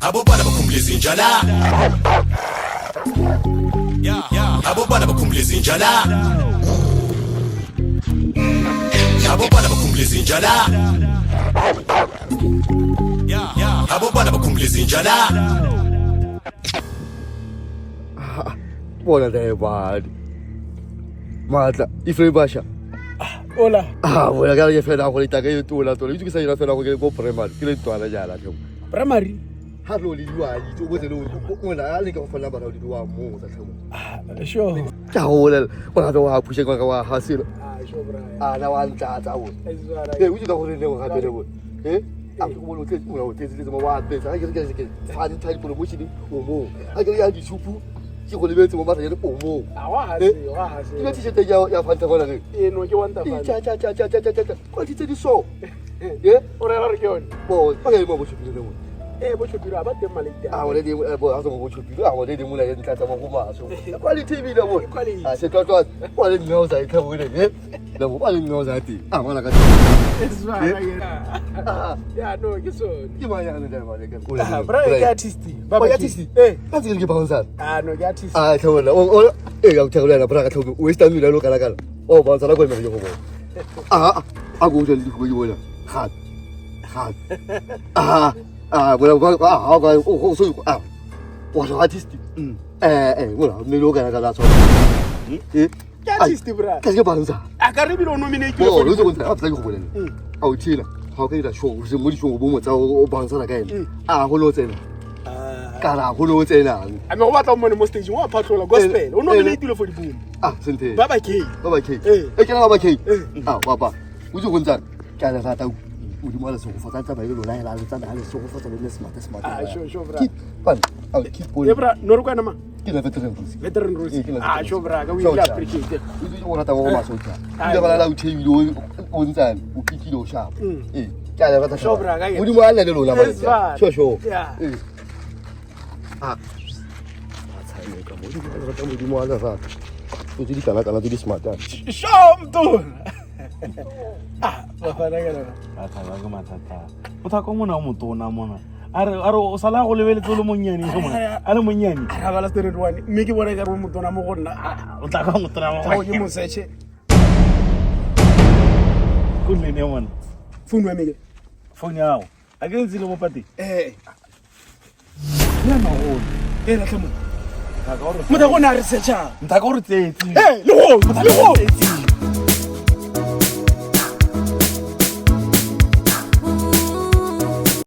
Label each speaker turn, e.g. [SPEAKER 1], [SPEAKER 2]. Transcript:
[SPEAKER 1] Abobana bakhumbula izinja la. Yeah. Abobana bakhumbula izinja la. Abobana bakhumbula izinja la. Yeah. Abobana bakhumbula izinja la.
[SPEAKER 2] Bona debadi. Matla, ifre basha.
[SPEAKER 3] Hola.
[SPEAKER 2] Ah, bona ka ke fela go letaka e tola tola. Itse ke sa ira fela go ke ko primary, ke le ntwana jana tlho.
[SPEAKER 3] Primary.
[SPEAKER 2] Ha lo le diwa itse o botse le o na le ka go fela bana o di diwa mo tsa tlho.
[SPEAKER 3] Ah, sure.
[SPEAKER 2] Ka go bolela, o rata wa phushe kwa ka wa hasela.
[SPEAKER 3] Ah, sure bra.
[SPEAKER 2] A na wa ntlatsa o. Eh, o itse ka go re le go gape le bo. Eh? A ke go bone o tletse o tletse tletse mo wa apetsa. Ha ke re ke fa di thai promotion o mo. Ha ke re ya ditshupu ke go lebetse mo batla ke re o mo.
[SPEAKER 3] Ah, wa hase, wa hase.
[SPEAKER 2] Ke t-shirt ya Fanta gona re.
[SPEAKER 3] Eh, no ke want Fanta.
[SPEAKER 2] Tcha tcha tcha tcha tcha tcha. Quality tse di so. Eh?
[SPEAKER 3] O rera re ke yone.
[SPEAKER 2] Bo, ba ke mo bo chopile le mo.
[SPEAKER 3] Eh, bo chopile ba teng malete.
[SPEAKER 2] Ah, wole di bo ha so bo chopile. Ah, wole di mola e ntla tsa mo go maso. Quality bi le bo. Ah, se twa twa. Wa le nno za ikha bo le. Eh? Le bo ba le nno za ti. Ah, ngwana ka.
[SPEAKER 3] It's right. Ya no, ke sone.
[SPEAKER 2] Ke ba ya le ba le ke.
[SPEAKER 3] Ah, bra ke artist.
[SPEAKER 2] Ba ke artist.
[SPEAKER 3] Eh.
[SPEAKER 2] Ka tse ke bouncer.
[SPEAKER 3] Ah, no ke artist.
[SPEAKER 2] Ah, tlhola. O e ya tlhola bra ka tlhola. O sta mila lo kala kala. O bouncer la go me go bo. Ah, a go ja le go bona. Ga. Ga. Ah, ah, bona ba ah ga o go so ah. Wa so artist. Eh eh, bona mme lo kala kala so. Eh.
[SPEAKER 3] Ke artist bra.
[SPEAKER 2] Ka ke bouncer.
[SPEAKER 3] A ka re bile o nominate.
[SPEAKER 2] Bo, lo go ntse a tla go bolela. A o thila. Ga o ka dira show, o se mo di-show bo motsa o bouncer ka ene. A go lo tsena. Kana go lo tsenang.
[SPEAKER 3] A me go batla o mmone mo stage wa phatlola gospel. O nominate for di boom.
[SPEAKER 2] Ah, sente.
[SPEAKER 3] Ba ba ke.
[SPEAKER 2] Ba ba ke.
[SPEAKER 3] Eh.
[SPEAKER 2] E ke ba ba ke.
[SPEAKER 3] Eh.
[SPEAKER 2] Ah, papa. O itse go ntsang. Ke a le rata. Modimo a le segofatsa tsamaya le lona hela le tsamaya le segofatsa le nne smart smart.
[SPEAKER 3] Ah, sure, sure, bra.
[SPEAKER 2] Keep pan. I'll keep going.
[SPEAKER 3] Eh bra, no re kwana ma.
[SPEAKER 2] Ke la veteran Rose.
[SPEAKER 3] Veteran Rose.
[SPEAKER 2] Eh, ke la
[SPEAKER 3] Ah,
[SPEAKER 2] veteran
[SPEAKER 3] sure bra, ka we
[SPEAKER 2] Sure,
[SPEAKER 3] really
[SPEAKER 2] sure.
[SPEAKER 3] appreciate it.
[SPEAKER 2] O itse go rata go masho tsa.
[SPEAKER 3] Ah,
[SPEAKER 2] Ile ba la o theile o ntsang o pikile o sharp. Eh, ke a le rata.
[SPEAKER 3] Sure, bra, ka ke-
[SPEAKER 2] Modimo a nne le lona ba.
[SPEAKER 3] Yes, bra.
[SPEAKER 2] Sure, sure.
[SPEAKER 3] Yeah.
[SPEAKER 2] Eh. Ah. Ba tshameka Modimo a le rata Modimo a le rata. O tse di kana-kana tse di smart. ah.
[SPEAKER 3] Sure, mntona. Ah, bafana ka lona.
[SPEAKER 4] Mathata ke mathata. O thaka mona o motona mona. A re a re o sala go lebeletse o le monnyane ge mona. A le monnyane.
[SPEAKER 3] A ra bala standard one mme ke bona e ka re o motona mo go nna. Ah,
[SPEAKER 4] O tla ka motona mo.
[SPEAKER 3] Go ke moseche.
[SPEAKER 4] Go le ne mona.
[SPEAKER 3] Phone wa me ke.
[SPEAKER 4] Phone ya gago. A ke ntse le mo pateng.
[SPEAKER 3] Eh.
[SPEAKER 4] Ya magolo.
[SPEAKER 3] Eh, latlhe mo.
[SPEAKER 4] Nthaka o re.
[SPEAKER 3] Motho o ne a re search-a.
[SPEAKER 4] Nthaka o re tsetse.
[SPEAKER 3] Eh, le go, le go.